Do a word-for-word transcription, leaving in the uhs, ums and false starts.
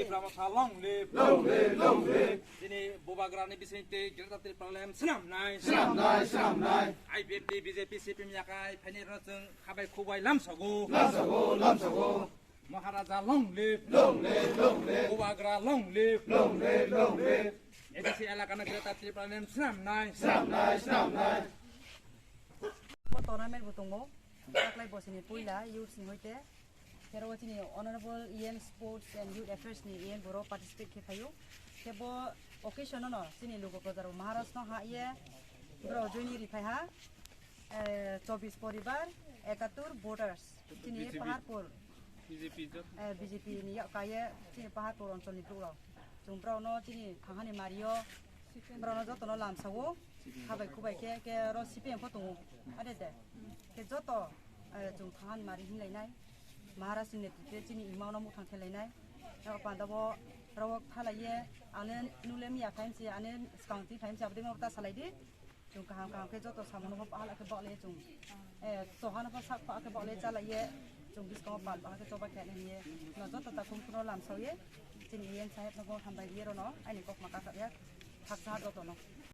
Tipra Motha long live. Long live, long live. Chini Bubagrani bisingtwi Greater Tipraland swnamnai. Swnamnai, swnamnai. I P F T, B J P, C P M yakai phainai rok chwng khabai khubai lamsogo. Lamsogo, lamsogo. Maharaja long live. Long live, long live. Bubagra long live. Long live, long live. A D C elakano Greater Tipraland swnamnai. Swnamnai, swnamnai. Bo tournament bo tongo. Taklai bosini puila youths ni hoite. Kero chini Honorable E M Sports and Youth Affairs ni E M boro participate khe phaio. Khe bo occasion no chini lugo kotor Maharaj no ha ye bro joini ri phai ha. Eh, chobbish poribar, ekattur voters. Chini B J P. Paharpur. B J P jot. Eh, B J P ni yak kaiye chini Paharpur onchol ni borok rok. Chwng borok no chini thangani mario. Borok no joto no lamsao. Khabai khubai khe, khe ro C P M pho tongo. Ade de. Khe joto, eh, chwng thangani mari hinlai nai. Maharaj ni netrite chini imang no muthang khelai nai. Ro panda bo ro thalai ye. Ane nule miya phaim si, ane skang ti phaim si, abdi mo ta salai di. Chwng kaham kaham khe joto samung no pha hala khe bagle chwng. Eh, toha no pha sak pha khe bagle chala ye. Chwng biskang pal pha khe choba khe ne ye. No joto ta kum kuno lam sao ye. Chini yen saheb no bo hambai ye ro no. Ani kok ma ka ya. Thak sa joto no.